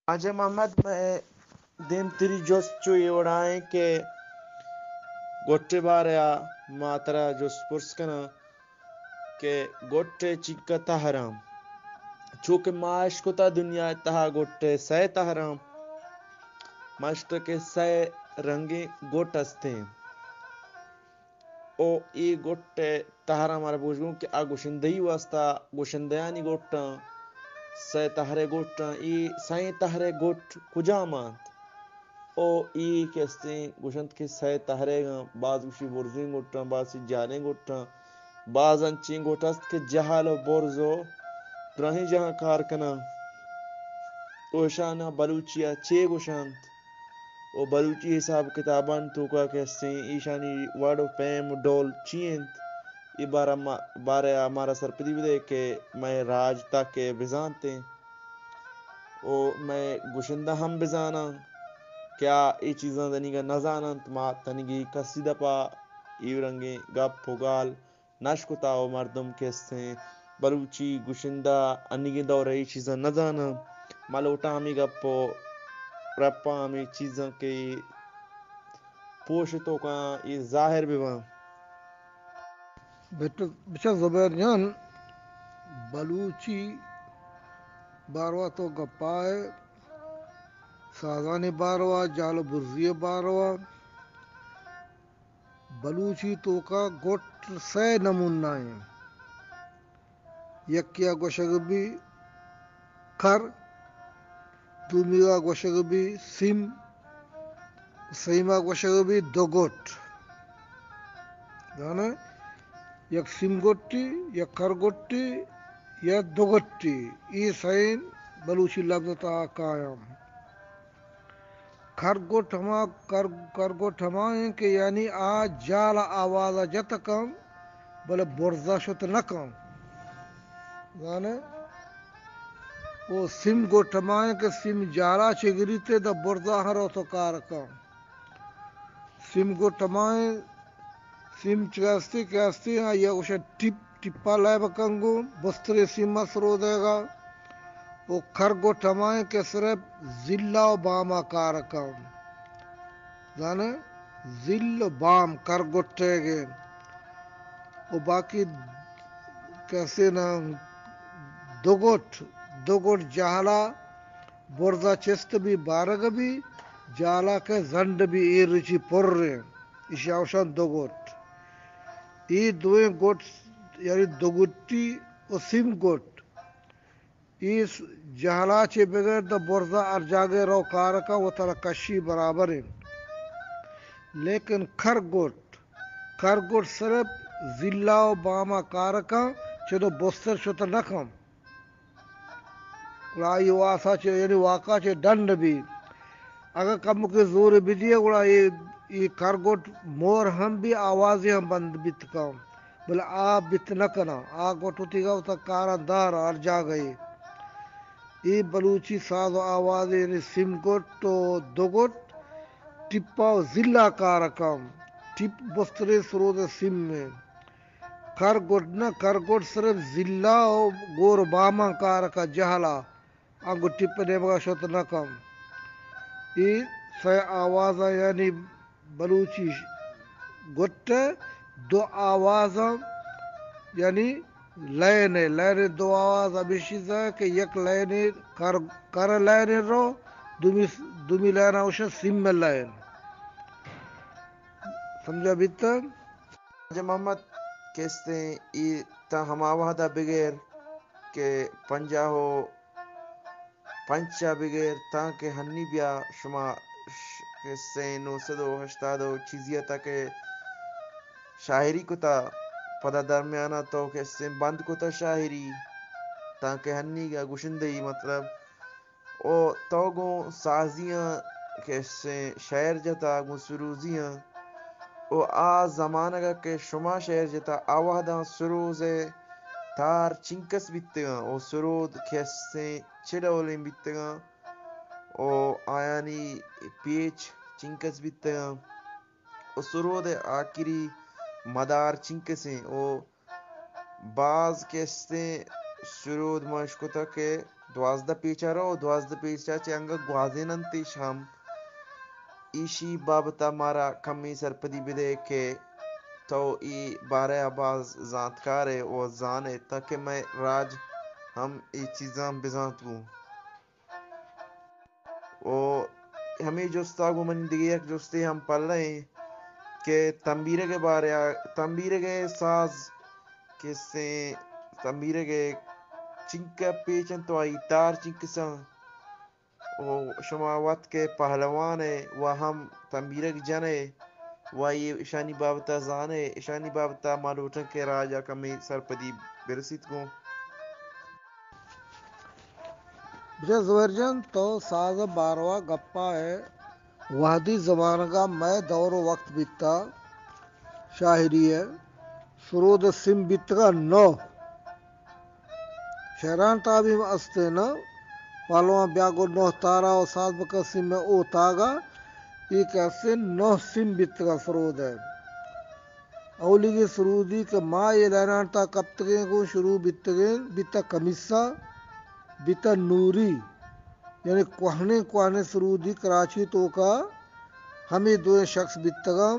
واجہ محمد، مئے دیمتری جست چو اے وڑا ایں کہ گٹ ءِ بارہ ءَ ما ترا جست پرس کناں کہ گٹ ءِ چنکا تہراں؟ چو کہ ما اشکتا دنیا ءِ تہا گٹ ءِ سئے تہراں، ما اشکتا کہ سئے رنگیں گٹ استیں۔ او اے گٹ ءِ تہراں مارا بوجگوں کہ آ گشندہی واسطہ گشندہانی گٹاں، سئے تہرے گٹاں، اے سئیں تہرے گٹ کجام انت؟ او اے کہ استیں گشنت کہ سئے تہریگاں، باز گوشی برزیں گٹاں، باز جہلیں گٹاں، باز انچیں گٹ است کہ جہل و برز و دراہیں جاہاں کار کناں۔ او اشانا بلوچی ءَ چے گشنت؟ و بلوچی حساب کتابانی توکا کہ استیں ایشانی وڑ و پیم و ڈول چی انت؟ اے بارہ ما-، بارہ ءَ مارا سرپدی بدے کہ مئے راج تک ءَ بزانتیں و مئے گشندہ ہم بزاناں کہ آ اے چیزاں دنیگا نزاننت۔ ما تنیگی کسی دپا اے رنگیں گپ و گال نشکتا و مردم کہ استیں بلوچی گشندہ انیگیں دور ءَ اے چیزاں نزاناں۔ ما لوٹاں ہمے گپ و رپاں ہمے چیزاں کہ پوش توکاں اے ظاہر بباں۔ بچ-، بچا زبیر جان، بلوچی باروا تو گپائے، سازانی باروا، جال و برزی باروا، بلوچی توکا گٹ سئے نمونہ ایں۔ یکیا گوشگ بی کر، دومیا گوشگ بی سیم، سیما گوشگ بی دو گٹ۔ زانے؟ یک سیم گٹی، یک کر گٹی، یا دو گٹی۔ اے سئیں بلوچی لبز تہا کایاں۔ کر گٹ ہما، کر، کر گٹ ہما ایں کہ یعنی آ جال ءَ آواز ءَ جت کن، بلے برز ءَ شت نہ کن۔ زانے؟ او سیم گٹ ہما ایں کہ سیم جال ءَ چہ گریتے داں برز ءَ ہر وت کار کن۔ سیم گٹ ہما ایں، سیم چہ ہستی کہ ہستی، آئی ءَ گوشاں ٹپ، ٹپا لیب کن گوں بستریں سیم ءَ سرودیگا۔ او کر گٹ ہما ایں کہ صرف زلا و باما کار کن۔ زانے؟ زل و بام کر گٹیگیں۔ او باقی کسے نہ، دو گٹ، دو گٹ جہلا برزا چست بی، بارگ بی، جالا کہ زنڈ بی، ایر چی پریں، ایشی اوشان دو گٹ۔ اے دوئیں گٹ، یعنی دو گٹی و سیم گٹ، اے س-، جہلا چے بگر داں برزا ہر جاگہ رو کار کن، وتارا کشی برابر انت۔ لیکن کر گٹ، کر گٹ صرف زلا و باما کار کن، چدو بستر شت نہ کن۔ گڑا آئی واسا چہ، یعنی واکا چہ ڈنڈ بی۔ اگاں کمکے زور بدیے، گڑا اے، اے کر گٹ مور ہم بی، آوازے ہم بند بیت کن۔ بلے آ بیت نہ کناں۔ آ گٹ وتی گوتا کاراں دار ہر جاگہے۔ اے بلوچی ساز و آوازے، یعنی سیم گٹ و دو گٹ، ٹپا و زلا کار کن۔ ٹپ بستریں سرود سیم ایں۔ کر گڈ نہ، کر گڈ صرف زلا و گور و باماں کار کا جہلا، آنگو ٹپ نیمگا شت نہ کن۔ اے سئے آوازاں یعنی بلوچی گٹ ء دو آوازاں یعنی لائن ء، لائن ء دو آواز ہمیشی زا کہ یک لائن ء کر، کر لائن ء رو، دومی، دومی لائن ء اوشا سیم لائن۔ سمجھا بیتگ؟ واجہ محمد کستیں اے تاں ہما وہدا بگر کہ پنجاہ و پنچ ء بگر تاں کہ ہنی بیا شما ش-، کستیں نو سد و ہشتاد و چیزی ء تک ء شاعری کتا، پدا درمیان ء تو کستیں بند کتا شاعری، تاں کہ ہنیگا گشندہی مطلب او تو گوں سازیاں کسیں شعر جتا گوں سروزیاں۔ او آ زمانگا کہ شما شعر جتا، آ وہداں سروز ء تار چنکس بیتگاں او سرود کسیں چہ ڈولیں بیتگاں او آیانی پیچ چنکس بیتگاں او سرود ء آخری مدار چنکسیں او باز کستیں سرود ما اشکتہ کہ دوازدہ پیچ ءَ رو، دوازدہ پیچ ءَ چہ انگہ گوازین انت اش ہم۔ ایشی بابت ءَ مارا کمے سرپدی بدئے کہ تو اے بارہ ءَ باز زانتکار ئے و زان ئے، تاکہ مئے راج ہم اے چیزاں بزانت گوں۔ و ہمے جست ءَ گوں منی دگہ یک جستے ہم پلہ ایں کہ تمبیرگ ءِ بارہ ءَ، تمبیرگ ءِ ساز کسیں، تمبیرگ ءِ چنکہ پیچ انت و آئی تار چنکساں۔ و شما وت کہ پہلوان ئے و ہم تمبیرگ جن ئے و اے اشانی بابت ءَ زان ئے، اشانی بابت ءَ ما لوٹاں کہ راج ءَ کمے سرپدی برسیت گوں۔ بچار زبیر جان، تو ساز ءِ باروا گپا ئے، وہدی زمانگا مئے دور و وقت بیتا، شاعری ءِ سرود ءِ سیم بیتگا نو۔ شعران تابی استیں نا، پہلوان بیا گو نوہ تارا و ساز بکن سیم ءِ او تاگا، اے کہ استیں نوہ سیم بیتگاں سرود ءِ۔ اولیگیں سرودی کہ ما اے لائنان تا کپتگیں گوں شروع بیتگیں، بیتا کمیسا، بیتا نوری، یعنی کوہنیں کوہنیں سرودی کراچی توکا ہمے دوئیں شخص بیتگاں۔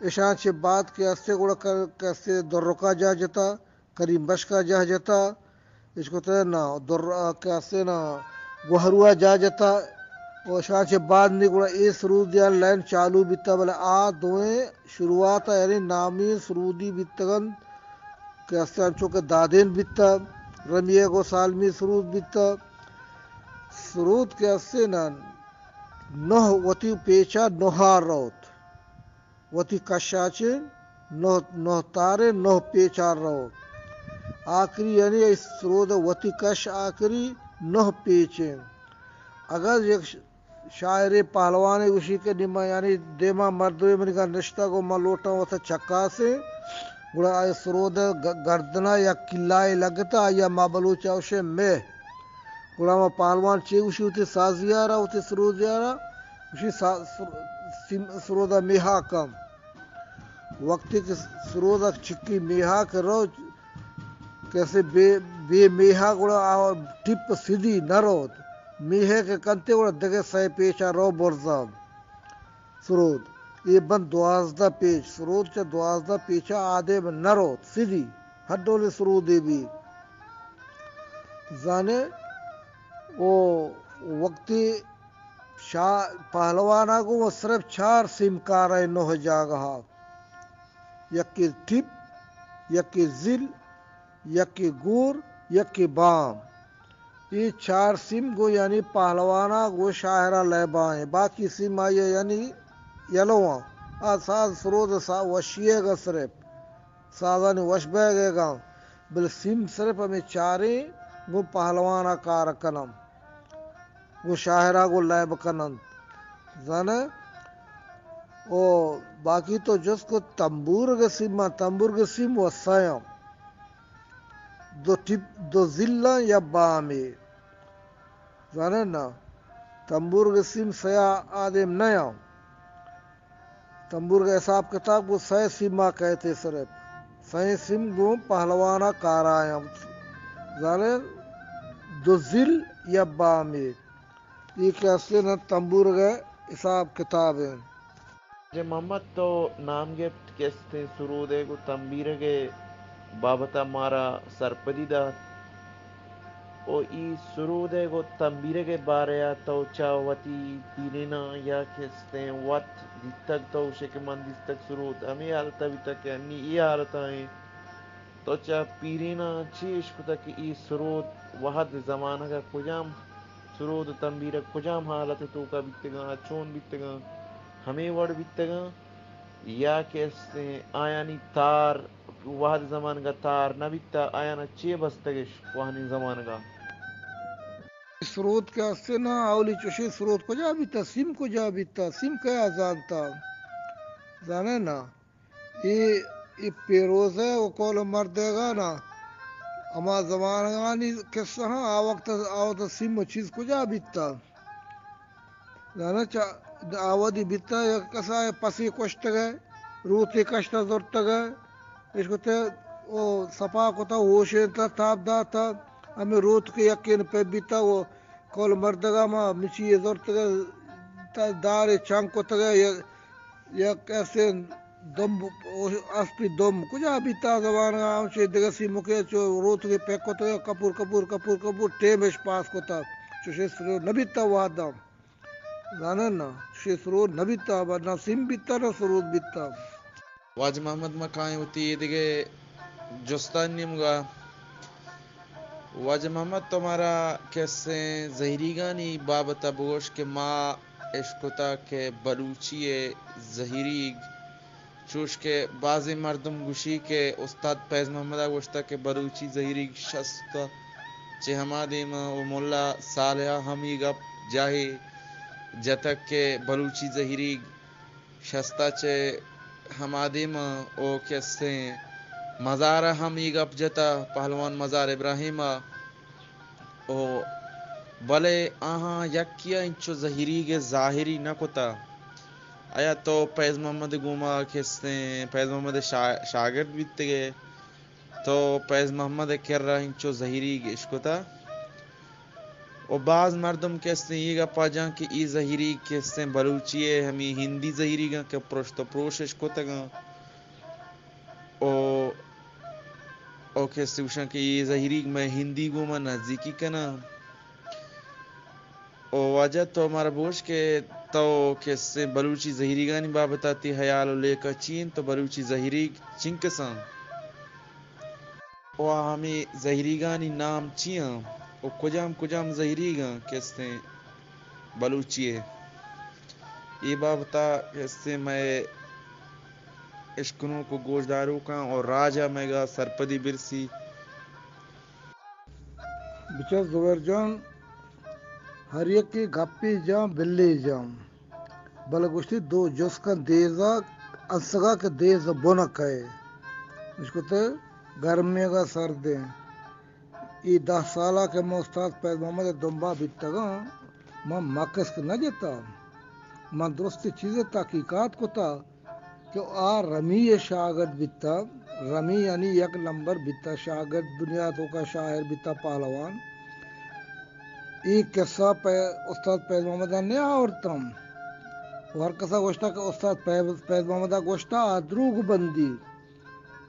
اشاں چہ بعد کہ استیں گڑا کہ استیں درکا جاہ جتا، کریم بشکا جاہ جتا، اشکتہ نا در کہ استیں نا گوہروا جاہ جتا۔ و اشاں چہ بعد نی گڑا اے سرودیاں لائن چالو بیتا، بلے آ دوئیں شروعات ءَ یعنی نامی سرودی بیتگنت کہ استیں انچو کہ دادین بیتا، رمیگ و سالمی سرود بیتا۔ سرود کہ استیں نا نوہ وتی پیچا نوہا روت۔ وتی کشا چہ نوہ، نوہ تاریں نوہ پیچا رو۔ آکری یعنی اے سرود وتی کش آکری نوہ پیچیں۔ اگر یک ش-، شاعرے پہلوانے گوشی کہ نی ما یعنی دیما مردمے منی گا نشتگ و ما لوٹاں وتا چکاسیں، گڑا اے سرود گ-، گردنا یک کلائے لگتا، آیا ما بلوچا گوشیں مہ۔ گڑا ما پہلوان چے گوشی وتی سازیارا، وتی سرودیارا، گوشی سا-، سر-، سیم-، سرودا میہا کم۔ وقتی کہ سرودا چکی میہا کہ رو، کسے بے، بے میہا گڑا آ ٹپ سدی نہ روت۔ میہے کہ کنتے گڑا دگہ سئے پیچا رو برزا۔ سرود۔ اے بنت دوازدہ پیچ۔ سرود چہ دوازدہ پیچا آدیم نہ روت۔ سدی۔ ہر ڈولیں سرودے بی۔ زانے او وقتی شاہ پہلوانا گوں صرف چار سیم کارائے نوہ جاگہا۔ یکے ٹپ، یکے زل، یکے گور، یکے بام۔ اے چار سیم گوں یعنی پہلوانا گوں شاعرا لیبا ایں۔ باقی سیم آئی یعنی یلواں۔ آ ساز سرود سا وشیگا صرف۔ سازانی وش بیگا۔ بلے سیم صرف ہمے چاریں گوں پہلوانا کار کنن۔ گوں شاعرا گوں لیب کنن۔ زانے؟ او باقی تو جست کو تمبورگ سیم، تمبورگ سیم و سیاں۔ دو ٹپ، دو زلاں یا بامے۔ زانے نا؟ تمبورگ سیم سیا آدم نیاں۔ تمبورگ حساب کتاب گوں سئے سیما کئیت صرف۔ سئیں سیم گوں پہلوانا کارایاں۔ زانے دو زل یا بامے۔ اے کہ استیں نا تمبورگ حساب کتاب ایں۔ جی محمد تو نام گپت کہ استیں سرودے گوں تمبیرگے بابتا مارا سرپدی دات۔ او ای سرود ء گوں تمبیرگ ء بارہ ء تو چہ وتی پیریناں یا کہ استیں وت دیتگ، تو گوشے کہ من دیستگ سرود ہمے حالت ء بیتگ کہ انی اے حالت ء ایں۔ تو چہ پیریناں چے اشکتگ کہ اے سرود وہد زمانگ ء کجام سرود و تمبیرگ کجام حالت ء توکا بیتگاں، چون بیتگاں، ہمے وڑ بیتگاں؟ یا کہ استیں آیانی تار وہد زمانگا تار نہ بیتا، آیانا چے بستگش کوہنیں زمانگا؟ سرود کہ استیں نا، اولی چوشیں سرود کجا بیتا، سیم کجا بیتا، سیم کیا زانتا؟ زانے نا؟ اے، اے پیروزہ و قول مردگا نا، ہما زمانگانی قصہ ہاں، آ وقت، آ وقت سیم و چیز کجا بیتا؟ زاناں چہ آوادی بیتا، یک کسا پسے کشتگ ء، روتے کشتا زرتگ ء، اشکتہ او سپا کتا، ہوشینتا، تاب داتا، ہمے روت کہ یکین پہ بیتا و کول مردگا ما مچی زرتگا، تا دارے چنگ کتگا، یک، یک ایسے دم، اسپی دم کجا بیتا زبان ہم چے دگہ سیمکے چو روت کہ پہ کتگا، کپور، کپور، کپور، کپور، ٹیم اش پاس کتا، چوشے سرو نبیتا وہدا۔ زانئے نا، چوشیں سرود نہ بیتہ، نہ سیم بیتہ، نہ سرود بیتہ۔ واجہ محمد، ما کائیں وتی اے دگہ جستانی نیمگا۔ واجہ محمد، تو مارا کسیں زہیریگانی بابتا بگوش کہ ما اشکتہ کہ بلوچی ءِ زہیریگ چوش کہ بازیں مردم گوشی کہ استاد فیض محمد ءَ گوشتگ کہ بلوچی زہیریگ شست ءَ چہ ہما دیم ءَ، و ملا صالح ءَ ہم اے گپ جاہے جتگ کہ بلوچی زہیریگ شست ءَ چہ ہما دیم ءَ، و کسیں مزار ءَ ہم اے گپ جتہ، پہلوان مزار ابراہیم ءَ۔ و بلے آہاں یکے ءَ انچو زہیریگ ءِ ظاہری نہ کتہ۔ آیا تو فیض محمد ءِ گوما کستیں، فیض محمد ءِ شا-، شاگرد بیتگ ئے، تو فیض محمد ءِ کرا انچو زہیریگ اشکتہ؟ و باز مردم کستیں اے گپا جاں کہ اے زہیریگ کستیں بلوچی ءِ ہمے ہندی زہیریگاں کہ پرشت و پروش اشکتگاں۔ او، او کسے گوشاں کہ اے زہیریگ مئے ہندی گوما نزیکی کناں۔ او واجہ، تو مارا بگوش کہ تو کسے بلوچی زہیریگانی بابتا تئی ہیال و لیکہ چی انت؟ تو بلوچی زہیریگ چنکساں؟ و ہمے زہیریگانی نام چی آں؟ و کجام کجام زہیریگاں کستیں بلوچی ءِ؟ اے بابتا کستیں مئے اشکنوک و گوشداروکاں و راج ءَ مئیگا سرپدی برسی۔ بچار زبیر جان، ہر یکے گپے جان، بلے جان۔ بلے گوشتی دو جسکاں دیزا انسگا کہ دیز بن کئے۔ اشکتے گرمیگا سردیں۔ اے دہ سالا کہ من استاد فیض محمد ءِ دمبا بیتگاں، من مکسک نہ جتا۔ من درستی چیزے تحقیقات کتا کہ آ رمی ءِ شاگرد بیتا۔ رمی یعنی یک نمبر بیتا، شاگرد دنیا توکا شاعر بیتا، پہلوان۔ اے قصہ پہ استاد فیض محمد ءَ نہ آورتم۔ و ہر کسا گوشتا کہ استاد فیض، فیض محمد ءَ گوشتا، آ دروگ بندی۔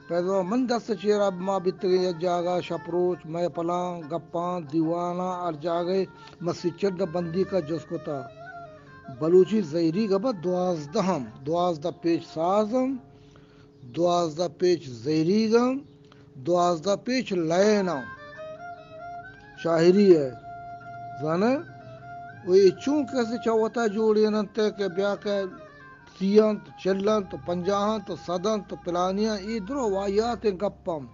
فیض محمد من دست چیرا ما بیتگیں یک جاگہ، شپ روچ مئے پلاں گپاں دیواناں ہر جاگہ مسیت چڈ بندی کا جست کتا۔ بلوچی زہیریگ ابا دوازدہ ہم، دوازدہ پیچ ساز ہم، دوازدہ پیچ زہیریگ ہم، دوازدہ پیچ لین ہم شاعری ءِ۔ زانئے؟ و اے چون کسے چہ وتا جوڑیننت کہ بیا کہ سی انت، چل انت، پنجاہ انت، صد انت، پلانی انت، اے درو واہیاتیں گپ انت۔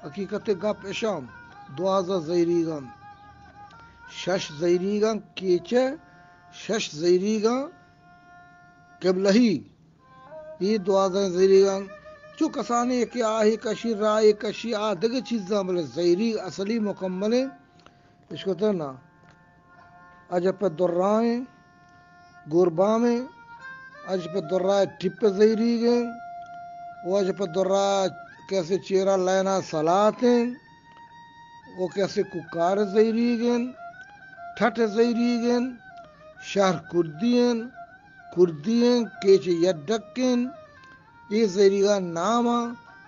حقیقت گپ اشاں، دوازدہ زہیریگ انت۔ شش زہیریگ انت کیچ ءِ، شش زہیریگ انت قبلہی۔ اے دوازدہ زہیریگ انت۔ چو کسانی کہ آہے کشی، راہے کشی، آ دگہ چیزاں، بلے زہیریگ اصلی مکملیں۔ اشکتہ نا، اجپ درائیں گوربامیں، اجپ درائے ٹپ زہیریگیں، و اجپ درا کسے چیرا لینا سلاتیں، و کسے کوکار زہیریگیں، ٹھٹ زہیریگیں، شہر کردییں، کردییں، کیچ یڈکیں، اے زہیریگاں نام آں،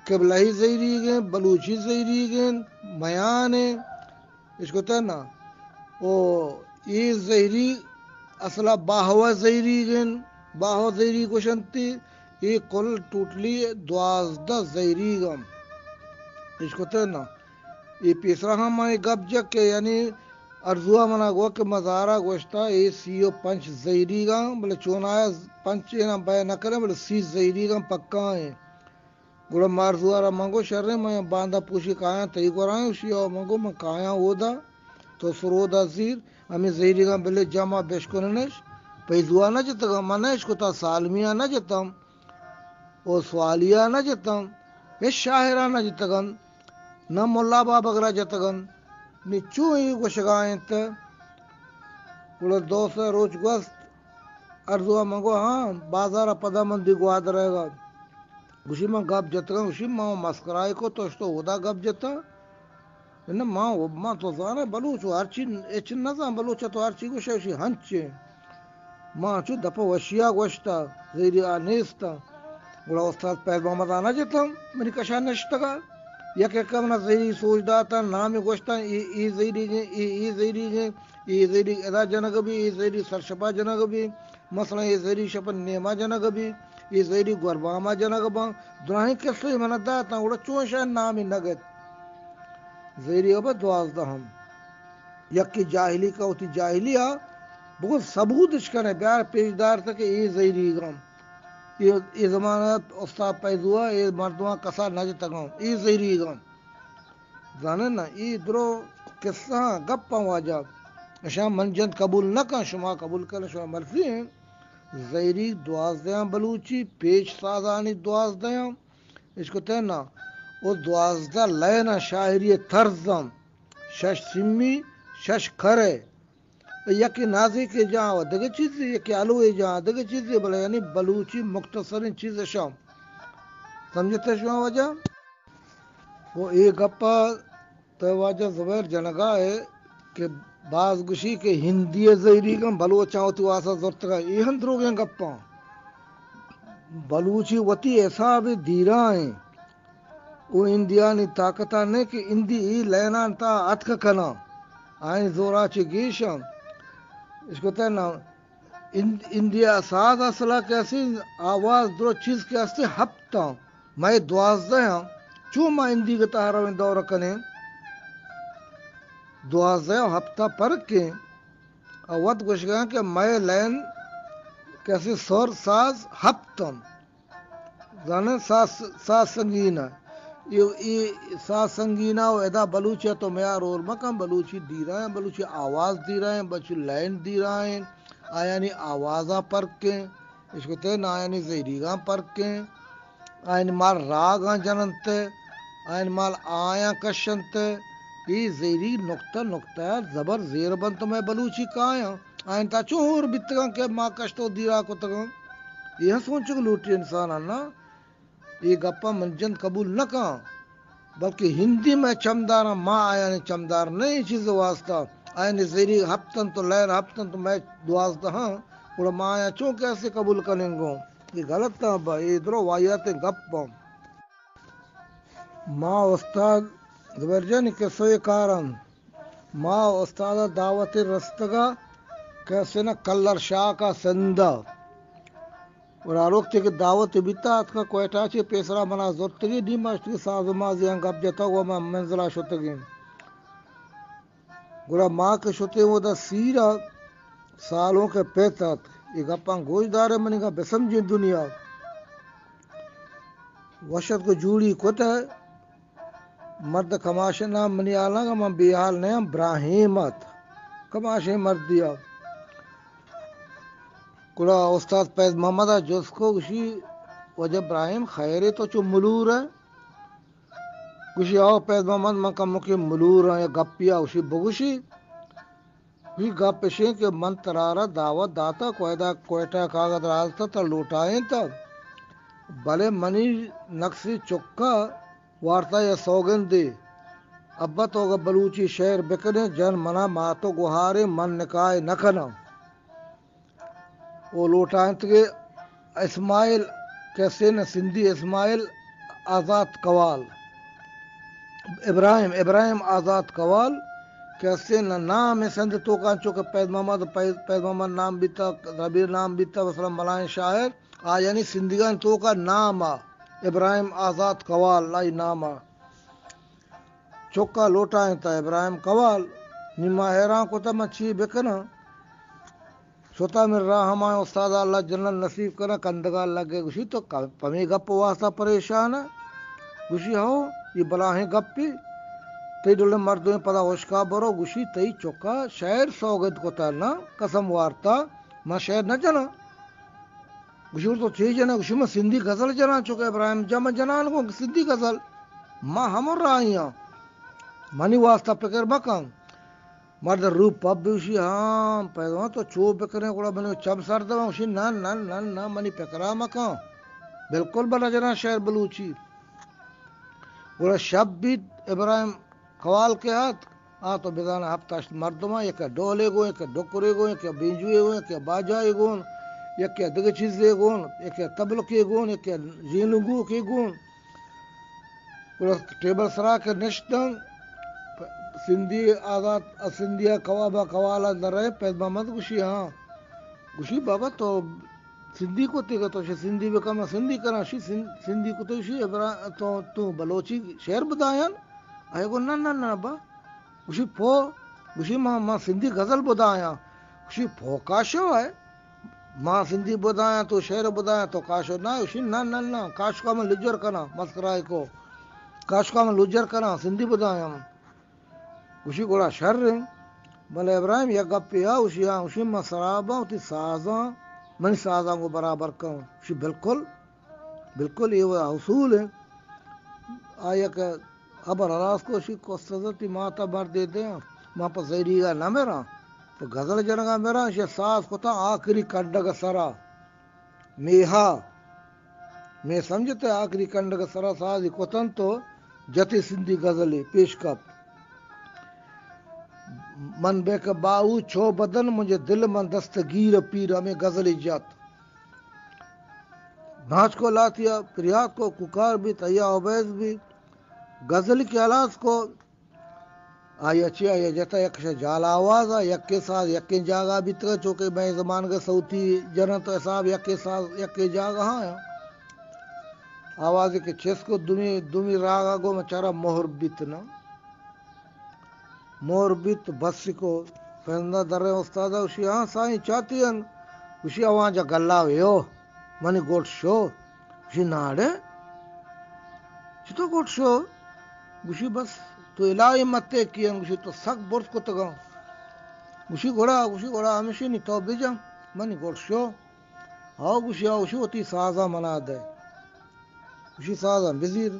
قبلہی زہیریگیں، بلوچی زہیریگیں، میانیں، اشکتہ نا۔ او اے زہیریگ اصلا باہوہ زہیریگ انت، باہوہ زہیریگ گوشنتی۔ اے کل ٹوٹلی دوازدہ زہیریگ انت۔ اشکتہ نا۔ اے پیسرا ہم من اے گپ جت کہ یعنی ارزوا منا گو کہ مزارا گوشتا اے سی و پنچ زہیریگ انت، بلے چونایا پنچ اینا بئے نہ کریں، بلے سی زہیریگ انت پکا انت۔ گڑا مارزوار ءَ من گو شریں، من باندا پوشی کایاں تئی گورا ایں، اشی ءَ من گو من کایاں اودا، تو سرودا زیر، ہمے زہیریگاں بلے جمع بشکننش، پہ زوا نہ جتگاں، من نہ اشکتاں، سالمی ءَ نہ جتم، او سوالی ءَ نہ جتم، ہچ شاعر ءَ نہ جتگن، نہ ملا بابگر ءَ جتگن، نی چو اے گوشگا انت۔ گڑا دو سے روچ گوست، ارزوا من گو ہاں، بازار ءَ پدا من دی گوادر ءَ گا۔ گوشی، من گپ جتگاں، گوشی، من مسکرائے کو، تو اشتو اودا گپ جتا۔ نہ، ما، ما تو زاناں بلوچ و ہرچی، ہچ نزان بلوچ، تو ہرچی گوشے، اشی ہنچیں۔ ما چو دپ وشیا گوشتا، زہیری آ نیستا۔ گڑا استاد فیض محمد آ نہ جتم، منی کشا نشتگا۔ یک یک منا زہیری سوج داتا، نامی گوشتا، ای، ای زہیری گیں، ای، ای زہیری گیں، ای زہیری ادا جنگ بی، ای زہیری سرشپا جنگ بی، مثلاً ای زہیری شپ نیما جنگ بی، ای زہیری گورباما جنگ باں۔ دراہیں قصے منا داتا، گڑا چون شاید نامی نگت۔ زہیری ابا دوازدہ ہم۔ یکے جاہلی کا وتی جاہلی آ، بگو ثبوت اش کنے، بیار پیش دار تا کہ اے زہیریگاں۔ اے، اے زمانہ استاد پیدوا، اے مردماں کسا نہ جتگاں، اے زہیریگاں۔ زانن نا، اے درو قصہ ہاں، گپاں واجہ۔ اشاں من جند قبول نہ کن، شما قبول کن، شما مرضی ہیں۔ زہیری دوازدہ بلوچی، پیش سازانی دوازدہ۔ اشکتہ نا، او دوازدہ لائن شاعری طرز ہم، شش سمی، شش کرے۔ یکی نازی کے جاں و دگہ چیزی، یکی آلو جاں دگہ چیزی، بلے یعنی بلوچی مختصریں چیز اشاں۔ سمجھتے شما واجہ؟ و اے گپا تو واجہ زبیر جنگا ہے کہ باز گوشی کہ ہندی زہیریگاں بلوچاں وتی واسا زرتگا، اے ہم دروگیں گپاں۔ بلوچی وتی حساب دیرا ہیں۔ او ہندیانی طاقتا نے کہ ہندی ای لینان تا اتک کناں۔ آئیں زورا چہ گیشاں۔ اشکتہ نا، ہند-، ہندیا ساز اصلا کہ اسی آواز درو چیز کہ استی ہپتاں۔ مئے دوازدہ آں، چون ما ہندی گتا رویں دور کنیں؟ دوازدہ و ہپتا پرکیں۔ او وت گوشگاں کہ مئے لین کسی سر ساز ہپتن۔ زانن ساز، ساز سنگین ہے۔ یہ، یہ ساز سنگین ہے و ادا بلوچی تو میار اور مکن، بلوچی دیرائیں، بلوچی آواز دیرائیں، بلوچی لین دیرائیں، آیانی آوازاں پرکیں، اشکتے نا آیانی زہیریگاں پرکیں۔ آئین مال راگاں جننت، آئین مال آیاں کشنت۔ اے زہیری نقطہ نقطہ زبر زیر بنت مئے بلوچی کایاں۔ آئین تا چو ہور بیتگاں کہ ما کشت و دیرا کتگاں۔ اے ہم سوچگ لوٹی انساناں نا۔ اے گپاں من جند قبول نہ کاں۔ بلکہ ہندی مئے چمداراں، ما آیانی چمدار نہ ایں چیز واسطہ۔ آیانی زہیری ہپتنت و لین ہپتنت و مئے دوازدہاں۔ گڑا ما آیاں چون کیسے قبول کنیں گوں؟ اے غلط آں با، اے درو واہیاتیں گپ آں۔ ما استاد زبیر جان کہ سوئے کار انت۔ ما استاد دعوت رستگا کیسے نہ کلر شاہ کا سندھا۔ اور آروکتے کہ دعوت بیتا اتکا کوئٹہ چے پیسرا منا زرتگی، نی ما اشتگی ساز و مازیاں گپ جتا و ما منزلا شتگیں۔ گڑا ما کہ شتیں اودا سیرا سالونک پت ات۔ اے گپاں گوش دارے منی گا بسمجھیں دنیا۔ وش اتک و جوڑی کتہ۔ مرد کماش نام منی حالاں گا من بے حال نیاں، براہیم ات۔ کماشیں مردیا۔ گڑا استاد فیض محمد ء جست کو گوشی، واجہ ابراہیم خیرے تو چو ملور ئے؟ گوشی، آؤ فیض محمد، من کمکے ملور آں، یک گپے آ گوشی بگوشی۔ گوشی، گپ اشیں کہ من ترا را دعوت داتا، کوئٹہ، کوئٹہ کاغذ رازتا ترا لوٹائینتا، بلے منی نکسی چکا وارتا یا سوگندے، ابا تو اگہ بلوچی شعر بکنے جن منا مات و گوہارے من نکاح نکناں۔ او لوٹائینتگے اسماعیل، کسے نہ سندھی اسماعیل آزات کوال۔ ابراہیم، ابراہیم آزات کوال، کسے نہ نام سندھ توکاں چو کہ فیض محمد، فیض، فیض محمد نام بیتا، ربیع نام بیتا، مثلاً ملائیں شاعر، آ یعنی سندھیگان توکا نام آ، ابراہیم آزات کوال آئی نام آ۔ چکا لوٹائینتا ابراہیم کوال، نی ما حیران کتا من چی بکناں۔ شتا من راہ ہمائیں استاد اللہ جنت نصیب کنا، کندگا لگے گوشی تو ک-، پمی گپ واسطہ پریشان ہے؟ گوشی ہو، یہ بلاہیں گپی، تئی ڈولیں مردمیں پدا ہشکا برو، گوشی تئی چکا شعر سوگند کتا نا، قسم وارتا، من شعر نہ جناں۔ گوشی، تو چے جنئے؟ گوشی، من سندھی غزل جناں، چونکہ ابراہیم جان من جنان گوں سندھی غزل۔ ما ہمو راہی آں۔ منی واسطہ پکر مکن۔ مرد رو پب بوشی، ہاں، پیدوان تو چو بکنے، گڑا منی چم سر دباں۔ گوشی، نہ، نہ، نہ، نہ، منی پکرا مکن۔ بالکل بنا جناں شعر بلوچی۔ گڑا شپ بیت، ابراہیم قوال کہ اتک، آ تو بزاں ہپت ہشت مردماں، یکے ڈولے گون، یکے ڈکرے گون، یکے بینجوے گون، یکے باجائے گون، یکے دگہ چیزے گون، یکے تبلکے گون، یکے جینگوکے گون۔ گڑا ٹیبل سرا کہ نشتن، سندھی آزاد، سندھی ء کباب ء قوال ء درائیں، فیض محمد گوشی، ہاں۔ گوشی، بابا تو سندھی کتے کہ تو چہ سندھی بکن، من سندھی کناں۔ شی سن-، سندھی کتے، شی ابرا-، تو، تو بلوچی شعر بدایاں؟ آئی گو، نہ، نہ، نہ، با۔ گوشی، پو؟ گوشی، ما، ما سندھی غزل بدایاں۔ گوشی، پو کاشو ہے؟ ما سندھی بدایاں، تو شعر بدایاں، تو کاشو نہ؟ گوشی، نہ، نہ، نہ، کاشکا من لجر کناں، مسکرائے کو۔ کاشکا من لجر کناں، سندھی بدایاں۔ گوشی، گڑا شر انت۔ بلے ابراہیم یک گپے آ، گوشی، آ، گوشی، من سراباں وتی سازاں، منی سازاں گوں برابر کن۔ گوشی، بالکل، بالکل، اے وڑا اصول انت۔ آ یک خبر ہلاس کو، گوشی، کستزتی ماتا مردے دے، ما پہ زہیریگا نہ مراں، پہ غزل جنگا مراں، شی ساز کتا آخری کنڈگ سرا۔ میہا، مے سمجھتے آخری کنڈگ سرا سازی کتن تو جتی سندھی غزلی پیش کپت۔ من بے کہ باہو چو بدن، مجھے دل من دستگیر پیر، ہمیں غزلی جت۔ ناچ کو لاتیا پریات کو، کوکار بیت، ایا اویس بیت۔ غزلی کہ ہلاس کو، آئی ء چہ آئی ء جتا یک شہ جال آواز ء یکیں ساز یکیں جاگہ بیتگ، چوکہ مئے زمانگ ء صوتی جنن تو حساب یکیں ساز یکیں جاگہ آیاں۔ آوازے کہ چست کو دومی، دومی راگ ء گوں چارا مہر بیت نا۔ مہر بیت بس کو پندہ دریں استاد ء گوشی، ہاں سائیں چاتی ان؟ گوشی، آواں جا گلا ویو۔ منی گوٹ شو۔ گوشی، ناڑے؟ چتو گوٹ شو؟ گوشی، بس تو الہی متے کیان۔ گوشی، تو سک برز کتگاں۔ گوشی، گڑا، گوشی، گڑا ہمیشی نی تو بجم۔ منی گوٹ شو۔ آؤ، گوشی، آؤ، گوشی، وتی سازا منا دے۔ گوشی، سازا بزیر۔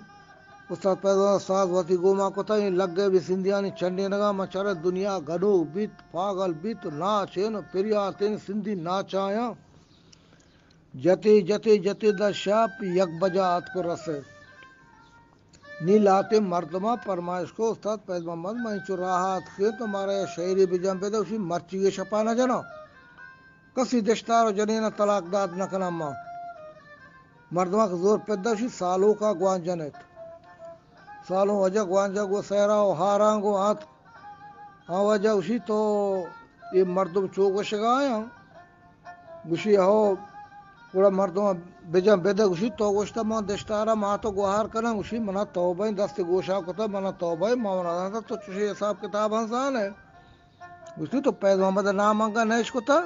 استاد پیدا ساز وتی گوما کتا، اے لگے بی سندھیانی چنڈینگا، ما چارے دنیا گنوک بیت، پاگل بیت، ناچین، پریاتین، سندھی ناچایاں۔ جتے، جتے، جتے داں شپ یک بجا آتک و رسے۔ نی لہتیں مردماں پرمائش کو، استاد فیض محمد، ما انچو راہ آتکیں تو مارا یک شعرے بجن بدے، گوشی، مرچیگیں شپا نہ جناں۔ کسی دشتار و جنینا طلاق دات نہ کناں ما۔ مردماں کہ زور پدا، گوشی، سالونکا گوانجن ایت۔ سالونک واجہ گوانجا گو سہرا و ہاراں گو آتک۔ آ واجہ گوشی، تو اے مردم چو گوشگا آیاں؟ گوشی، ہو۔ گڑا مردم بجن بدے، گوشی، تو گوشتا من دشتارا مات و گوہار کناں؟ گوشی، منا توبہ ایں، دست گوشا کتا، منا توبہ ایں، ما منا زانتا تو چشیں حساب کتاباں زانے۔ گوشی، تو فیض محمد نام انگا نہ اشکتا؟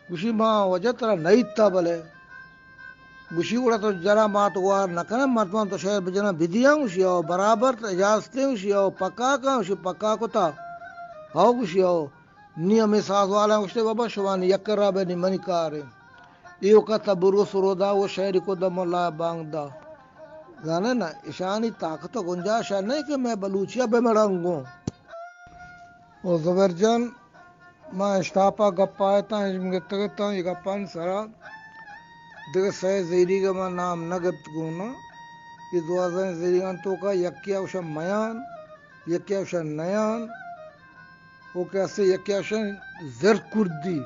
گوشی، ما واجہ ترا نئیتا بلے۔ گوشی، گڑا تو جنا مات گوار نہ کنئے، مردماں تو شعر بجنا بدیاں؟ گوشی، او برابر، تو اجازت ایں؟ گوشی، او پکا کن؟ گوشی، پکا کتا۔ او گوشی، او نی ہمے ساز والاں گوشتے، بابا شما نی یک را بے، نی منی کار ایں۔ ایوکا تبر و سرودا و شعری کو دم اللہ بانگ دا۔ زانے نا، اشانی طاقت و گنجائش نہیں کہ میں بلوچیا بے مڑنگوں۔ او زبیر جان، ما اشتاپا گپا اتاں، ہچ گتگ اتاں، اے گپانی سرا دگہ سئے زہیریگ ء ما نام نہ گپت گوں نا۔ اے دوازدہیں زہیریگانی توکا یکے ء گوشاں میان، یکے ء گوشاں نیان، او کہ اسے یکے ء گوشاں زرد کردی۔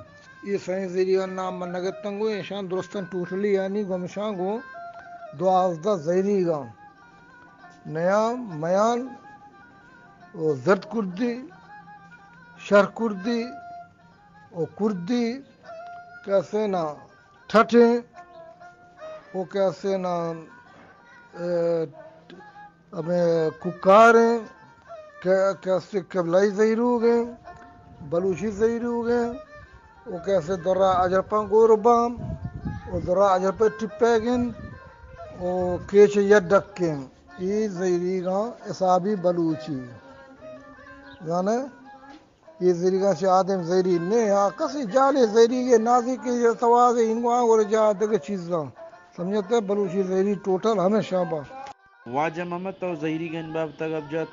اے سئیں زہیریگانی نام من نہ گپتاں گوں، ایشاں درستاں ٹوٹلی یعنی گمشاں گوں دوازدہ زہیریگاں۔ نیام، میان، او زرد کردی، شر کردی، او کردی، کسے نا ٹھٹیں، او کسے نا، اے، ہمے کوکاریں، کہ، کسے قبلائی زہیروگیں، بلوچی زہیروگیں، او کسے درا اجرپاں گور بام، او درا اجرپے ٹپیگیں، او کیچ یڈکیں۔ اے زہیریگاں حسابی بلوچی۔ زانے؟ اے زہیریگاں چہ آدم زہیری نے، آ کسے جالے زہیریگے نازی کہ توازے انگواں گورے جا دگہ چیزاں۔ سمجھتے؟ بلوچی زہیری ٹوٹل ہمیشاں با۔ واجہ محمد تو زہیریگن بابتا گپ جت۔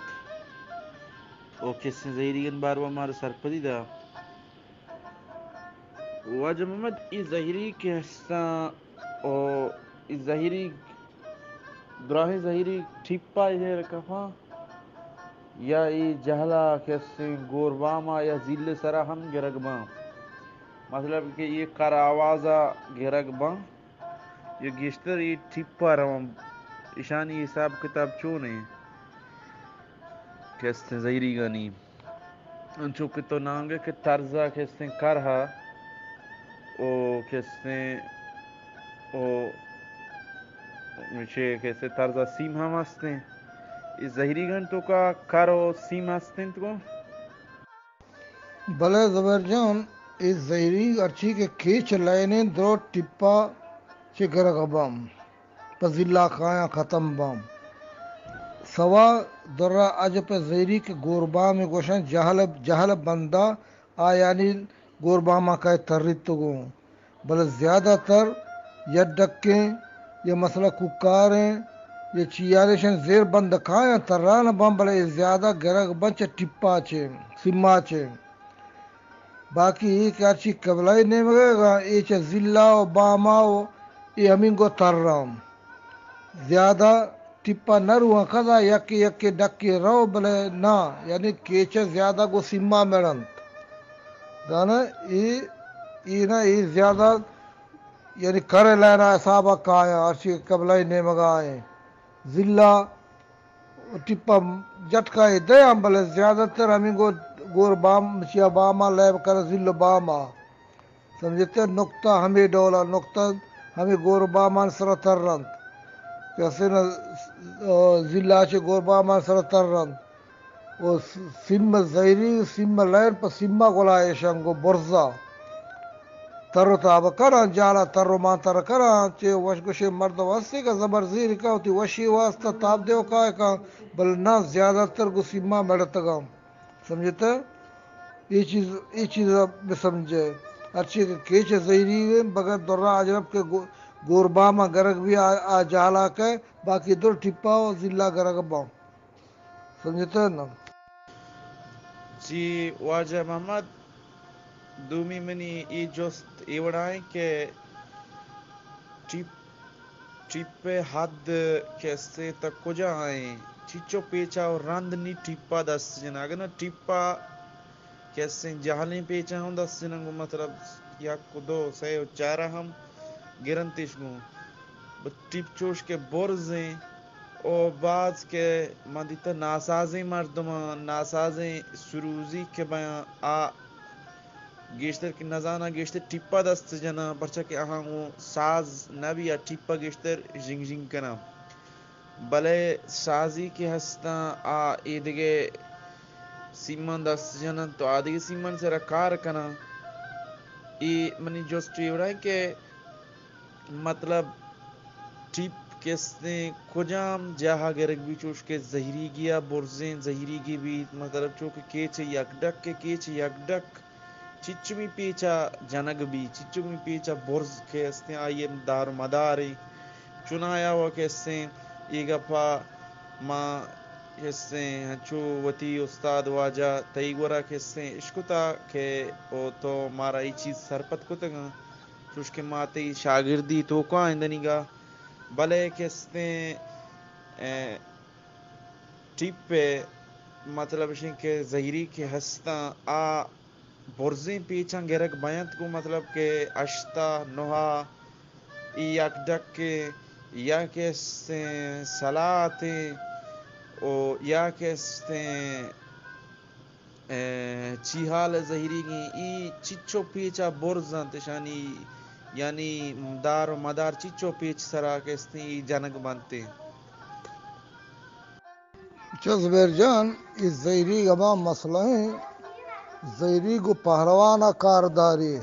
او کسے زہیریگن باروا مار سرپدی دا۔ واجہ محمد، اے زہیریگ کہ ہستاں، او اے زہیریگ، دراہیں زہیریگ ٹیپا ایر کپاں، یا اے جہلا کہ استیں گورباما یا زیل سرا ہم گرگ باں۔ مطلب کہ اے کر آوازا گرگ باں۔ یا گیشتر اے ٹیپا رواں۔ ایشانی حساب کتاب چون ایں کہ استیں زہیریگانی؟ انچو کہ تو نانگے کہ ترزا کہ استیں کرہا او کہ استیں او چے کہ استیں ترزا سیم ہم استیں۔ اے زہیریگانی توکا کر و سیم استیں گوں؟ بلے زبیر جان، اے زہیریگ ہرچی کہ کیچ لائنیں درو ٹپا چہ گرگ باں، پہ زلا کایاں ختم باں۔ سوا درا اج پہ زہیریگ کہ گوربام گوشن جہل، جہل بندا آیانی گورباما کئے تریتگوں۔ بلے زیادہ تر یا ڈکیں یا مثلاً کوکاریں یا چیارشن زیر بند کایاں تران باں، بلے اے زیادہ گرگ باں چہ ٹپا چے، سیما چے۔ باقی اے کہ ہرچی قبلہ نیمگا اے چہ زلا و باما و اے ہمینگو تراں۔ زیادہ ٹپا نہ رواں، کدا یکے یکے ڈکے رو، بلے نہ، یعنی کیچ زیادہ گو سیما مڑنت۔ زانا اے، اے نہ اے زیادہ یعنی کر لینا حسابا کایاں، ہرچی قبلہ نیمگا ایں۔ زلا ٹپا جٹکا اے دیاں، بلے زیادہ تر ہمینگو گور بام، چیا باما لیب کر زل باما۔ سمجھتے؟ نقطہ ہمے ڈولا، نقطہ ہمے گور بامان سرا ترنت۔ کہ اسے نہ، آ، زلا چے گور بامان سرا ترنت۔ و س-، سیم زہیری، سیم لین پہ سیما گلا ایشنگو برزا۔ تر و تاب کناں، جالا تر و مان تر کناں، چے وش گوشے مردم ہستے کہ زبر زیر کا وتی وشی واسطہ تاب دیو کائے کاں، بل نہ زیادہ تر گو سیما مڑتگاں۔ سمجھتے؟ اے چیز، اے چیز بسمجھے۔ ہرچی کہ کیچ زہیری ایں، بغیر درا اجرب کہ گو-، گورباما گرگ بھی آ، آ جہلا کہ باقی در ٹپا و زلا گرگ باں۔ سمجھتے نا؟ جی واجہ محمد، دومی منی اے جست اے وڑائیں کہ ٹیپ، ٹیپ ءِ حد کہ استے تہ کجا ایں؟ چچو پیچا و رند نی ٹیپا دست جناں؟ اگہ نہ ٹیپا کہ استیں جہلیں پیچاں ہم دست جناں گوں، مطلب یک و دو، سئے و چارا ہم گرنتش گوں۔ بہ ٹیپ چوش کہ برزیں و باز کہ من دیتہ ناسازیں مردماں، ناسازیں سروزی کہ بیاں، آ گیشتر کہ نزاناں، گیشتر ٹیپا دست جناں، پرچا کہ آہاں گوں ساز نہ بی، آ ٹیپا گیشتر ژنگ ژنگ کناں۔ بلے سازی کہ ہستاں، آ ایدگہ سیمان دست جننت و آدگہ سیمان سرا کار کناں۔ اے منی جست اے وڑا کہ مطلب ٹیپ کہ استیں کجام جاہا گرگ بی، چوش کہ زہیریگیا برزیں زہیریگی بیت، مطلب چو کہ کیچ یک ڈک، کہ کیچ یک ڈک چچمی پیچا جنگ بی، چچمی پیچا برز کہ استیں، آئی ءِ دار و مداریں۔ چنایا و کہ استیں، اے گپا ما کہ استیں، ہنچو وتی استاد واجہ تئی گورا کہ استیں اشکتا کہ او تو مارا اے چیز سرپد کتگاں، چوش کہ ما تئی شاگردی توکا ایں دنیگا، بلے کہ استیں، اے، ٹیپ ءِ مطلب اش انت کہ زہیری کہ ہستاں، آ برزیں پیچاں گرگ بینت گوں، مطلب کہ ہشتا، نہا، اے یک ڈکیں، یا کہ استیں سلاتیں، او یا کہ استیں، اے، چیہال زہیریگیں، اے چچو پیچا برز انت، اشانی یعنی دار و مدار چچو پیچ سرا کہ استیں، اے جنگ بنتیں۔ چہ زبیر جان، اے زہیریگ ہما مسئلہ ایں، زہیریگ و پہلوان ءَ کار داری۔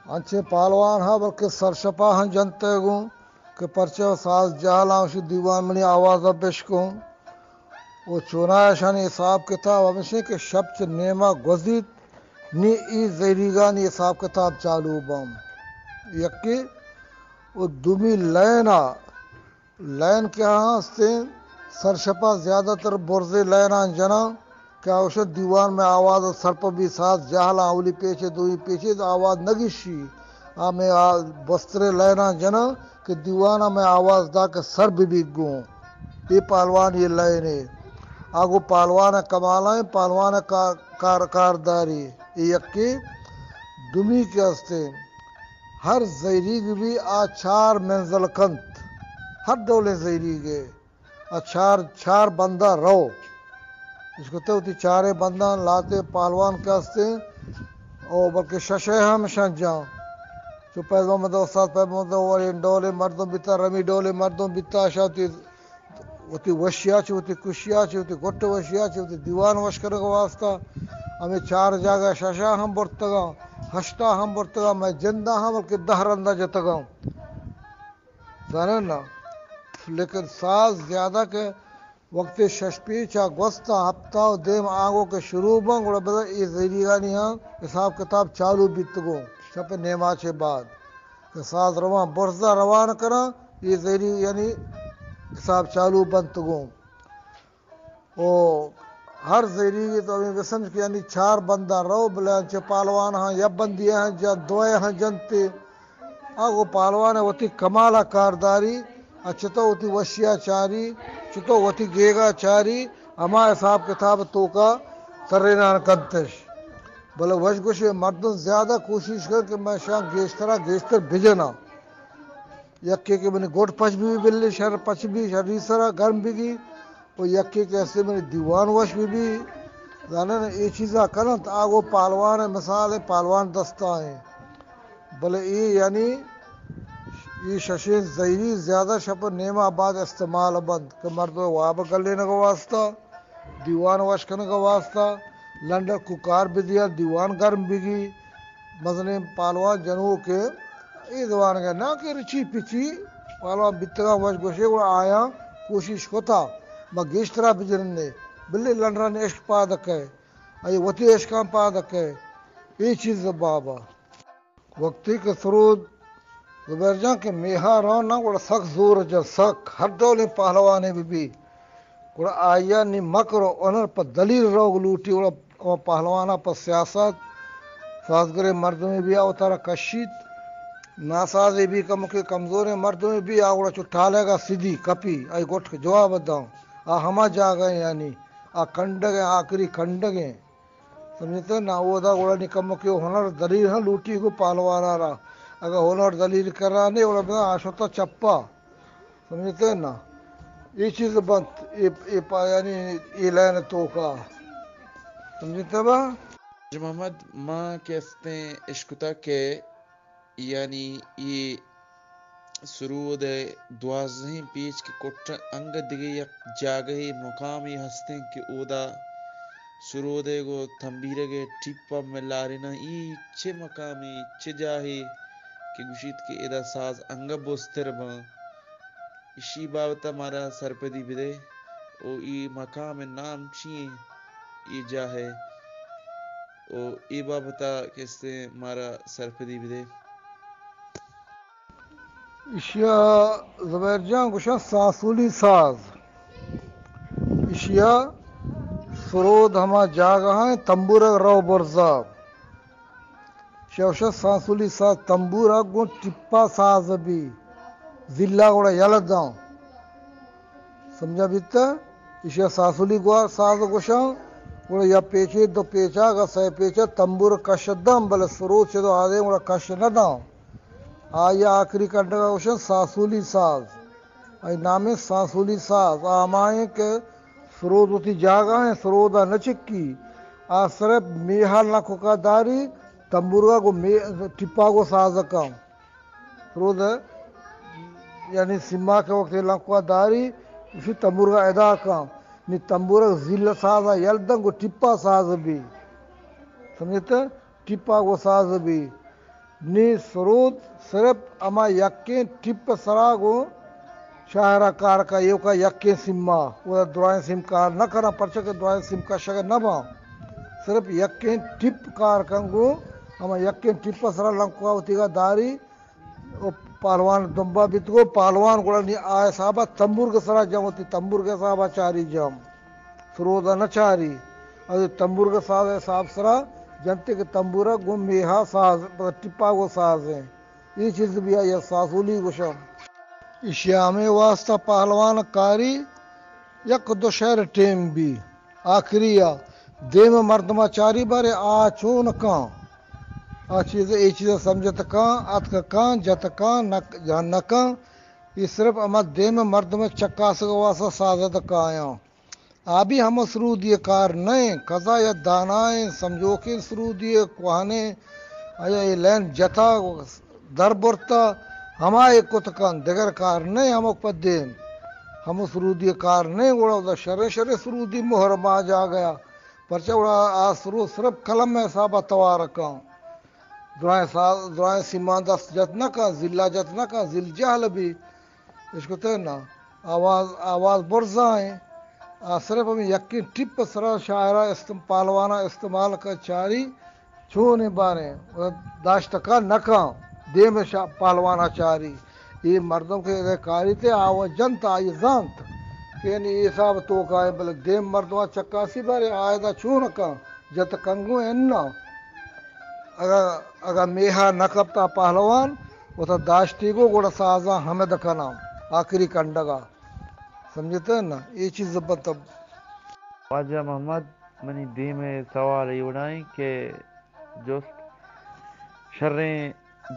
انچیں پہلوان ہا بلکہ سرشپا ہم جنتے گوں کہ پرچہ ساز جہلاں، شو دیوان منی آواز ءَ بشکوں۔ و چونایا اشانی حساب کتاب ہمیش انت کہ شپ چہ نیما گوزیت، نی اے زہیریگانی حساب کتاب چالو باں۔ یکے و دومی لائنا لائن کہ آہاں استیں، سرشپا زیادہ تر برزیں لائناں جناں کہ آ گوشاں دیوان مئے آواز سرپد بی، ساز جہلاں، اولی پیچ، دومی پیچ، آواز نگشی۔ آ مئے آ بستریں لائناں جناں کہ دیوانا مئے آواز دا کہ سر ببی گوں۔ اے پہلوانی لائنے۔ آ گوں پہلوان ءِ کمال ءَ، پہلوان ءِ کا-، کار-، کارداری۔ اے یکے۔ دومی کہ ہستیں، ہر زہیریگ بی آ چار منزل کنت، ہر ڈولیں زہیریگے۔ آ چار، چار بندہ رو۔ اشکتہ وتی چاریں بنداں، لہتے پہلوان کہ ہستیں، او بلکہ ششے ہم شنجاں۔ چو پیغمبر استاد پیغمبر وڑیں ڈولیں مردم بیتا، رمی ڈولیں مردم بیتا، اشاں وتی وتی وشیا چہ، وتی کشیا چہ، وتی گٹ وشیا چہ، وتی دیوان وش کنگ واسطہ ہمے چار جاگہ، ششا ہم برتگاں، ہشتا ہم برتگاں، مئے جندا ہم بلکہ دہ رندا جتگاں۔ زانن نا؟ لیکن ساز زیادہ کہ وقت شش پیچا گوستا ہپتا و دیم آنگو کہ شروع بن، گڑا بزاں اے زہیریگانی ہم حساب کتاب چالو بیتگوں، شپ نیماچے بعد۔ کہ ساز روان، برزا روان کناں، اے زہیری یعنی حساب چالو بنت گوں۔ او ہر زہیریگے تو ہمے بسمجھ کہ یعنی چار بندہ رو، بلے انچے پہلوان ہاں یا بندی ہاں جن، دوئے ہاں جنتے۔ آ گوں پہلوان وتی کمالا کارداری، ا چتو وتی وشیا چاری، چتو وتی گیگا چاری، ہما حساب کتاب توکا ترینان کنتش۔ بلے وش گوشے مردم زیادہ کوشش کن کہ من شاں گیشترا گیشتر بجناں۔ یکے کہ منی گڈ پچ بی، بلے شر پچ بی، شری سرا گرم بگی، و یکے کہ ہستے منی دیوان وش بی بی۔ زانن اے چیزا کننت، آ گوں پہلوان مثال ایں، پہلوان دستا ایں۔ بلے اے یعنی اے ششیں زہیری زیادہ شپ نیما بعد استعمال بنت کہ مردم واب گلینگ واسطہ، دیوان وش کنگ واسطہ، لنڈر کوکار بدیا، دیوان گرم بگی۔ مزنیں پہلوان جنوکے اے زمانگا نہ کہ رچی پچی پہلوان بیتگاں وش گوشے، گڑا آیاں کوشش کتا ما گیشترا بجننے، بلے لنڈرانی عشق پاد کئے، آئی وتی عشقاں پاد کئے، اے چیز بابا۔ وقتی کہ سرود زبیر جان کہ میہا رون نا، گڑا سک زور جن، سک ہر ڈولیں پہلوانے بہ بی، گڑا آئیا نی مکر و ہنر پہ دلیل روگ لوٹی، گڑا ہما پہلوانا پہ سیاست، سازگریں مردمے بی آ وتارا کشیت، ناسازے بی کمکے کمزوریں مردمے بی آ گڑا چو ٹالگا سدی کپی، آئی گٹ جواب داں، آ ہما جاگہ یعنی آ کنڈگیں، آخری کنڈگیں۔ سمجھتے نا؟ اودا گڑا نی کمکے ہنر دلیل ہاں لوٹی گو پہلوانا را۔ اگہ ہنر دلیل کرانے گڑا بزاں آشوتا چپا۔ سمجھتے نا؟ اے چیز بنت، اے، اے پا-، یعنی اے لائن توکا۔ سمجھتے با؟ حاج محمد، ما کہ استیں اشکتا کہ یعنی اے سرود ءِ دوازدہیں پیچ کہ کٹ انگت دگہ یک جاگہے مقامے ہستیں کہ اودا سرود ءِ گوں تمبیرگ ءِ ٹیپ ءَ ملاریناں۔ اے چہ مقامے، چہ جاہے کہ گوشیت کہ ادا ساز انگت بزتر باں، ایشی بابت ءَ مارا سرپدی بدئے۔ او اے مقام ءِ نام چی ایں؟ اے جاہ ءِ او اے بابت ءَ کسے مارا سرپدی بدے۔ ایشی ءَ زبیر جان گوشاں سانسولی ساز۔ ایشی ءَ سرود ہما جاگہ ایں تمبورگ رو برزا۔ ایشی ءَ گوشاں سانسولی ساز، تمبورگ گوں ٹپا ساز بی، زیلا گڑا یلہ داں۔ سمجھا بیتہ؟ ایشی ءَ ساسولی گوار ساز گوشاں، گڑا یا پیچے دو پیچا، اگاں سئے پیچا تمبور کش داں، بلے سرود چدو آدے گڑا کش نہ داں۔ آئی ءَ آخری کنڈگ ءَ گوشاں ساسولی ساز۔ آئی نام ایں ساسولی ساز۔ آ ہمائیں کہ سرود وتی جاگہ ایں، سرود ءَ نہ چکی۔ آ صرف میہا لنککا داری، تمبورگا گوں مے-، ٹپا گوں ساز کاں۔ سرود یعنی سیما کہ وقت لنکوا داری، اسی تمبورگا ادا کن۔ نی تمبورگ زیل سازا یل دن گو ٹپا ساز بی۔ سمجھتے؟ ٹپا گو ساز بی۔ نی سرود صرف اما یکیں ٹپ سرا گو شاعرا کار کا، ایوکا یکیں سیما، او درائیں سیم کار نہ کنا، پرچہ کہ درائیں سیم کشگ نہ باں۔ صرف یکیں ٹپ کار کن گو، اما یکیں ٹپ سرا لنکوا وتیگا داری، او پہلوان دمبا بیتگو، پہلوان گڑا نی آ حسابا تمبورگ سرا جم، وتی تمبورگ حسابا چاری جم۔ سرودا نہ چاری۔ از تمبورگ ساز حساب سرا جنتے کہ تمبورگ گوں میہا ساز، ٹپا گوں ساز ایں۔ اے چیز بیا یا ساسولی گوشم۔ ایشی ہمے واسطہ پہلوان کاری یک دو شعر ٹیم بی۔ آخری ءَ دیم ءَ مردم ءَ چاری، بارے آ چون کن؟ آ چیز، اے چیز ءَ سمجھت کن، اتک کن، جت کن، نہ، یا نہ کن؟ اے صرف ہما دیم ءَ مردم ءَ چکاسگ ءِ واسطہ سازت کایاں۔ آ بھی ہمو سرودی ءِ کار نہ ایں، قضا یا دانائیں سمجھوکیں سرودی ءِ کوہنیں، آیا اے لین جتا در برتا، ہما اے کت کن، دگر کار نہ ایں، ہمک پہ دیم۔ ہمو سرودی ءِ کار نہ ایں، گڑا اودا شریں شریں سرودی مہر ما جاگہ ءَ۔ پرچا گڑا آ سرود صرف قلم ءِ حساب ءَ توار کن۔ درائیں سا-، درائیں سیمان دست جت نہ کن، زلا جت نہ کن، زل جہل بی۔ اشکتے نا، آواز، آواز برزا ایں۔ آ صرف ہمیں یکیں ٹپ ءِ سرا شاعرہ استم-، پہلوانا استعمال کن چاری، چونیں باریں داشت کن نہ کن، دیم شا-، پہلوانا چاری۔ اے مردم کہ ادا کاری تے آ و جنت، آئی زانت کہ یعنی اے حساب توکا ایں، بلے دیم مردم چکاسی، بارے آ ادا چون کن، جت کنگو انا۔ اگا، اگا میہا نہ کپتا پہلوان، وتا داشتی گو گڑا سازاں ہمد کناں آخری کنڈگا۔ سمجھتے نا؟ اے چیز بنت۔ واجہ محمد، منی دیم ءِ سوال اے وڑائیں کہ جست شریں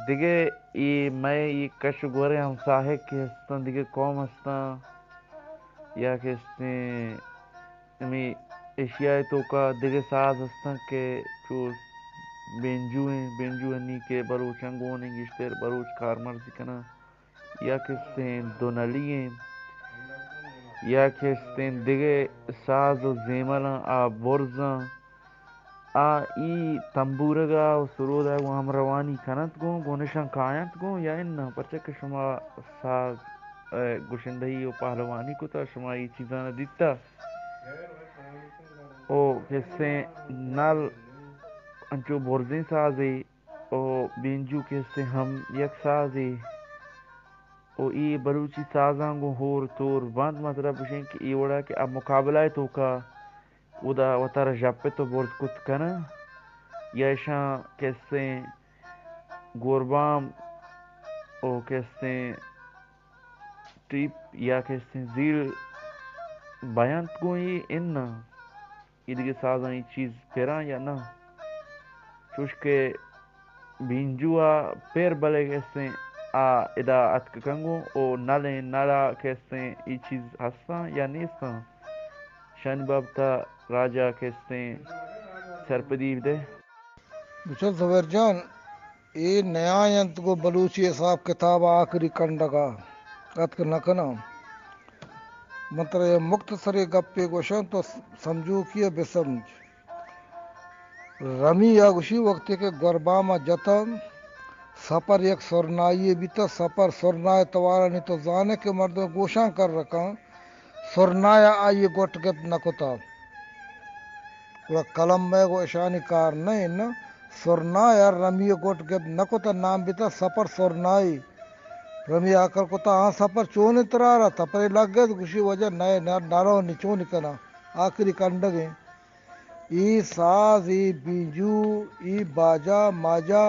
دگہ اے مئے اے کش ءُ گوریں ہمساہگ کہ ہستاں، دگہ قوم ہستاں یا کہ ہستیں ہمے ایشیا ءِ توکا دگہ ساز ہستاں کہ چو بینجو ایں، بینجو ہنی کہ بلوچاں گون ایں، گیشتر بلوچ کارمرزی کناں، یا کہ استیں دونلی ایں، یا کہ استیں دگہ ساز ءُ زیملاں، آ برزاں، آ ای تمبورگا ءُ سرودا گوں ہمروانی کننت گوں، گوں اشاں کاینت گوں یا اناں؟ پرچا کہ شما ساز ءِ گشندہی ءُ پہلوانی کتا، شما ای چیزاں دیتا۔ او کہ استیں نل انچو برزیں سازے، او بینجو کہ استیں ہم یک سازے، او ای بلوچی سازاں گوں ہور تور بنت، مطلب اشیں کہ ای وڑا کہ آ مقابلہ ءِ توکا اودا وتارا ژپت ءُ برز کت کناں، یا اشاں کہ استیں گوربام او کہ استیں ٹیپ یا کہ استیں زیل بینت گوں ای اناں؟ ای دگہ سازاں ای چیز پراں یا نہ؟ چوش کہ بینجو ءَ پر بلے کہ استیں آ ادا اتک کنگوں او نلیں، نل ءَ کہ استیں ای چیز ہستاں یا نیستاں؟ شانی بابت ءَ راجا کہ استیں سرپدی بدے۔ بچار زبیر جان، اے نیاینت گوں بلوچی حساب کتاب ءَ آخری کنڈگ ءَ اتک نہ کناں۔ من ترا یک مختصریں گپے گوشاں، تو سمجھوکی ءَ بہ سمجھ۔ رمی ءَ گوشی، وقتے کہ گوربام ءَ جتاں، سپر یک سرنائی یے بیتہ، سپر سرنا ءِ توارانی تو زانے کہ مردم گوشاں کر رکاں، سرنا ءَ آئی گٹ گپت نہ کتہ۔ گڑا قلم مئے گوں اشانی کار نہ انت، سرنا ءَ رمی ءِ گٹ گپت نہ کتہ، نام بیتہ سپر سرنائی۔ رمی ءَ آکر کتہ، آں سپر چون انت ترا را؟ تپرے لگ ات، گوشی واجہ نئے نہ، نہ رو نی چون کناں، آخری کنڈگ ایں۔ ای ساز، ای بینجو، ای باجا، ماجا،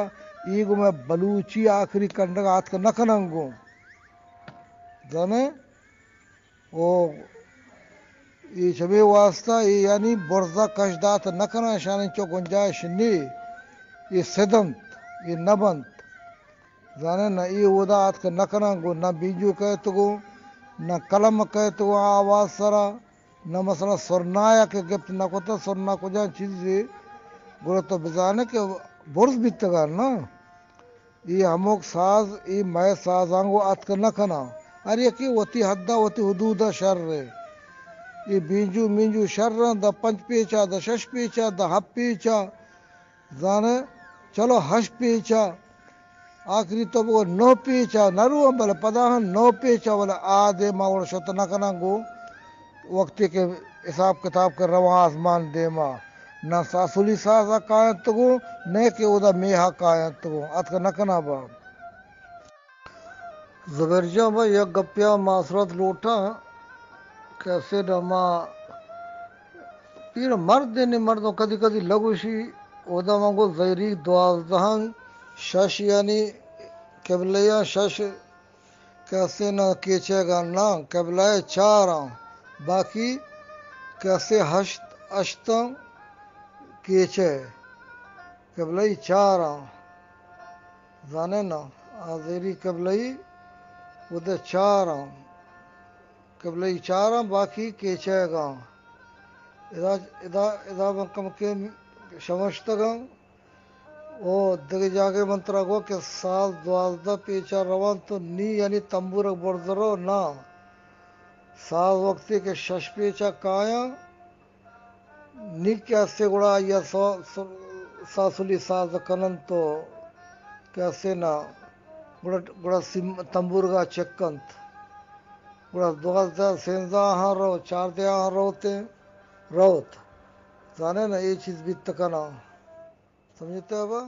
ای گوں مئے بلوچی آخری کنڈگ ءَ آتک نہ کناں گوں۔ زانے؟ او ای چمے واسطہ ای یعنی برزا کش دات نہ کناں، اشانی چو گنجائش نی، ای سد انت، ای نہ بنت۔ زانے نہ ای اودا آتک نہ کناں گوں، نہ بینجو کئیت گوں، نہ قلم کئیت گوں آواز سرا، نہ مثلاً سرنا ءَ کہ گپت نہ کتہ، سرنا کجام چیزے، گڑا تو بزانے کہ برز بیتگاں نا۔ ای ہمک ساز، ای مئے سازاں گوں اتک نہ کناں۔ ہر یکے وتی حد ءَ وتی حدود ءَ شر ایں۔ ای بینجو مینجو شر انت، داں پنچ پیچ ءَ، داں شش پیچ ءَ، داں ہپت پیچ ءَ۔ زانے، چلو ہشت پیچ ءَ، آخری تو بگو نو پیچ ءَ نہ رواں، بلے پدا ہم نو پیچ ءَ، بلے آ دیما وڑ شت نہ کناں گوں۔ وقتی کہ حساب کتاب کہ رواں آزمان دیما، نہ ساسولی ساز ءَ کاینت گوں، نہ کہ اودا میہ ءَ کاینت گوں، اتک نہ کناں با۔ زبیر جان، با یک گپے ءَ معذرت لوٹاں کہ اسے ڈما پیر مرد نے، مردم کدی کدی لگوشی، اودا من گوں زہیری دوازدہاں شش، یعنی قبلہ ءَ شش کہ اسے نہ کیچگ ءَ نہ، قبلہ ءَ چاراں، باقی کہ اسے ہشت ہشتاں کیچ ءِ قبلہ ئی چاراں، زانئے نا، آزیری قبلہ ئی اود ءَ چاراں، قبلہ ئی چاراں، باقی کیچ ءَ گاں۔ ادا، ادا، ادا من کمکے شمشتگاں۔ او دگہ جاگہے من ترا گو کہ ساز دوازدہ پیچا روان تو نی یعنی تمبورک برز رو نا۔ ساز وقتی کہ شش پیچا کایاں، نی کہ اسے گڑا آئی ءَ سو-، سو-، ساسلی ساز کننت تو کہ اسے نا گڑا، گڑا سیم-، تمبورگا چکنت۔ گڑا دوازدہ، سینزدہ آہاں رو، چاردہ آہاں روتے، روت۔ زانے نا اے چیز بیت کناں۔ سمجھتے ابا؟